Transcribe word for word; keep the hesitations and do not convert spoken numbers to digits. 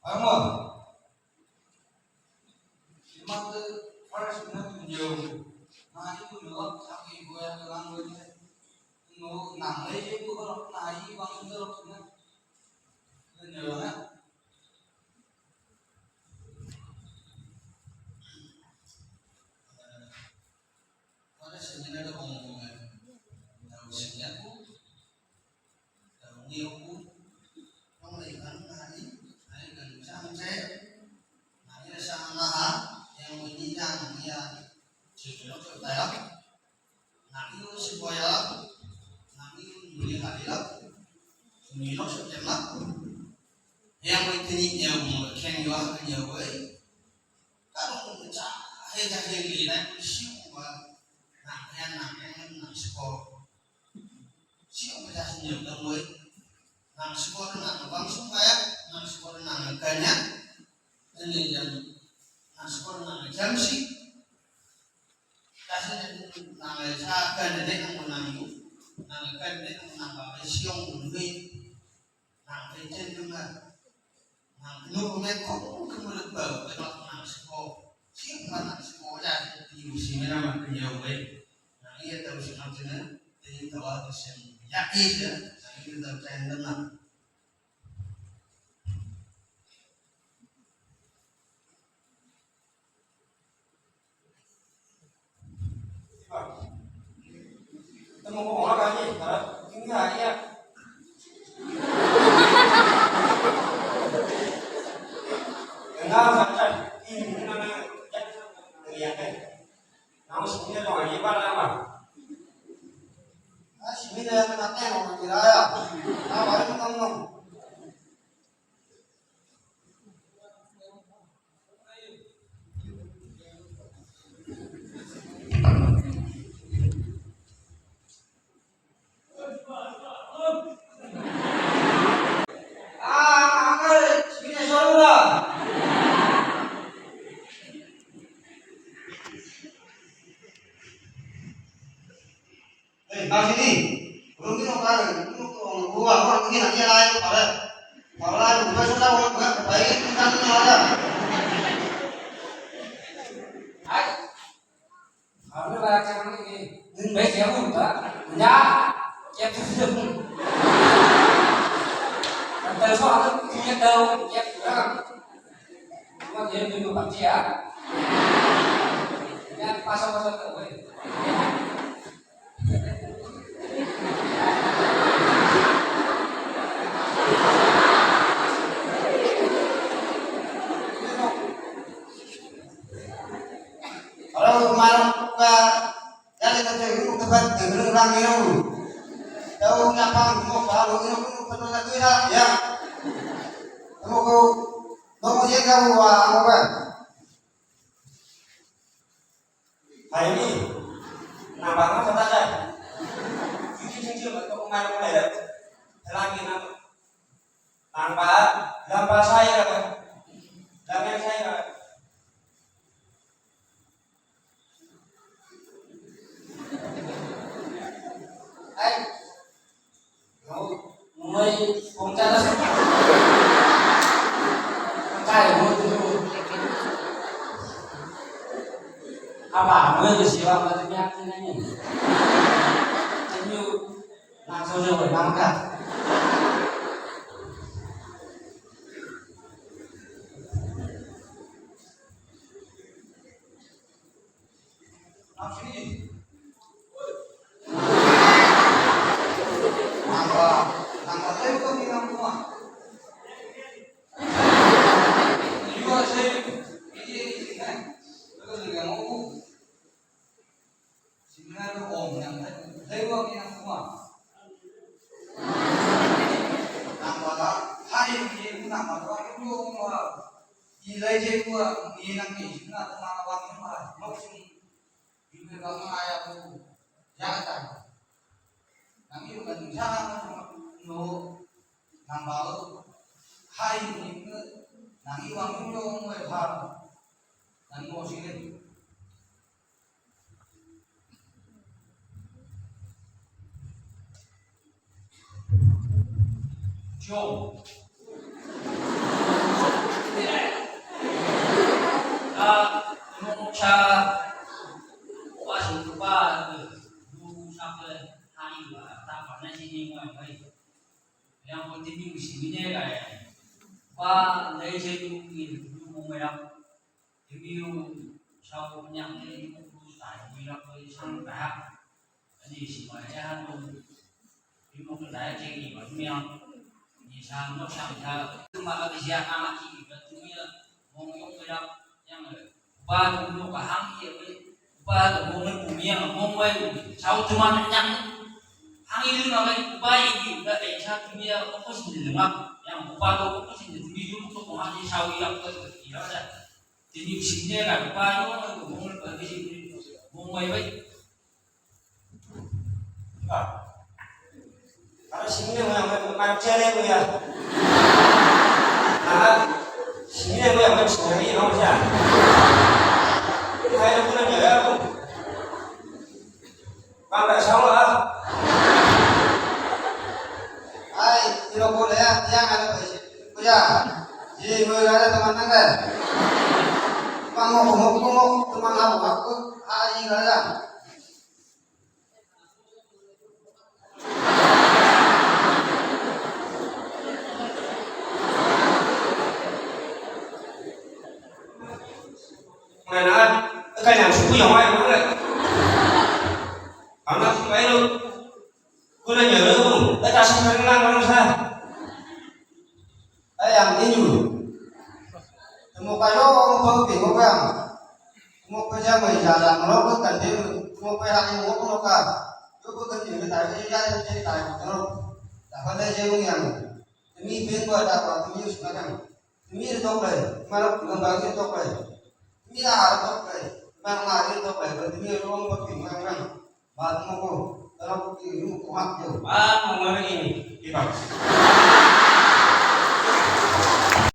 Ama, cuma tu first na tunjuk. Nah, itu nolak sakit gue yang langgeng. Nu nang lagi itu kalau naik bang itu na. Tunjuk na. Wala sing ginagawa ko ngayon. Tapos niya po, tapos niya po, ang naikan na hari, naikan sa ang se, naikan sa ang lahat, yang minikan niya, sino sa tayo, naikan si Boya, naikan muli hari, sumilok sa tema, yang mintini niya mo, kaya niya, kaya niya, Kanu cha he cha he li nai ku siu ba nang he nang he nang siko. Siu ba cha sin yau dang wei. Nang siko nang bang sung ba ya. Nang siko nang kan ya. Ini yang nang siko nang jam si. Cha sin nang cha kan de nang nang yu. Nang kan de nang nang ba siu wei. Nang pe chen nang nang nu me kong ke mu le ba ke ba nang siko. Si ma nang siko ya ke yu si me na ma ke yau wei. Nang ye tau si nang chen ne. Te yu tau a ke sen. Ya ke ya. Nang ye tau chen nang. Temu ko ora kani, ha? Ini aja. Kenal macam ini nama ya. Iya kan? Namun sebenarnya dong, ini apa nama? Ah, sini dah kena tengok nanti raya. Apa itu kamu? Eh, bang sini. Belum minum kan? Minum tuh, gua, gua, ini, ini lain, pada. Kalau lain, gua sudah, gua, gua, baik, kita punya ada. Hai. Kalau ini barang cakang ini, ini baik ya, Bu, Pak. Punya. Ya, Bu. Kan tahu soal, punya tahu, ya, kurang. Cuma dia dulu Pak, ya. Ya, pasang-pasang tahu, eh. Kalau kemarin buka, jadi kita dulu tempat dulu orang minum. Tahu ngapa mau baru minum, minum, betul lagi ya. Ya. Kamu kau, kamu dia kamu, ah, apa? Hai ni, nampak apa saja? Cuci cuci untuk umar mulai dah. Lagi nama? Nampak, nampak saya kan? Nampak saya kan? Hai. Ngau, ngau mai pong chana. Kai mo tu. Apa mo tu siwa mo tu nyak tu nanya. Tenyu, nak sojo mo nangka. Ilai je ku a, ni nang ke, na ta ma wa ni ma, mo sing, yu ke ka ma ya ku, ya ta. Nang yu kan sa no, nang ba, hai ni ke, nang yu wa ni lo mo ha, nang mo sing le. Jong. Ah, nung cha, wa su pa, lu sa ke, hai wa, ta pa na si ni wa mai. Yang penting ni si ni ne ga ya. Pa, dai se lu ni, lu mo mai. Timiu sau nyang ni ku sai ni la ko sang ta. Ani si ma ya han dong. Timiu ko dai ke ni ba miang. Ni sa no sang ta. Ma ka sia ka ma ki ba timiu mong yong ba yang. Ba tu no ka hang ye ba. Ba tu mong ku miang mong wai. Sau tu ma nyang. Hang i lu ma wai ba i ki ba e sa timiu ko ko sin ni ma. Yang ba ko ko sin ni timiu ko ko ha ni sau ya ko ya da. Tini sini kan pa yo ko mong pa di sini mong mai bai. Ah. Kalau sini yang yang macam ni ya. Ah. Sini yang yang macam ni ya. Hai aku nak jaga aku. Bang tak salah. Ai, ilo ko le ya, yang ada ko ya. Ko ya. Ji mo ada teman nang le. Bang mo mo mo mo teman aku aku. Ai ada. Mana kan yang suku yang mana mana. Anak suku itu. Kuna nyere bu, eta sangkan lang lang sa. Ayang inyu. Temu kayo ang pang pingo kang. Temu kaja mai jalan lo ko kan temu. Temu pa yang mo ko ka. Yo ko kan ni ta ya ya ya ta ko. Dapat da je yang. Temi pin ko da ko temi us na kang. Temi tok lai. Mana ko bang tok lai. Temi a tok lai. Bang ma tok lai. Temi lo ko pingo kang. Ba mo ko, tara ko ki mo ko hak yo. Ba mo ngari ini, kita.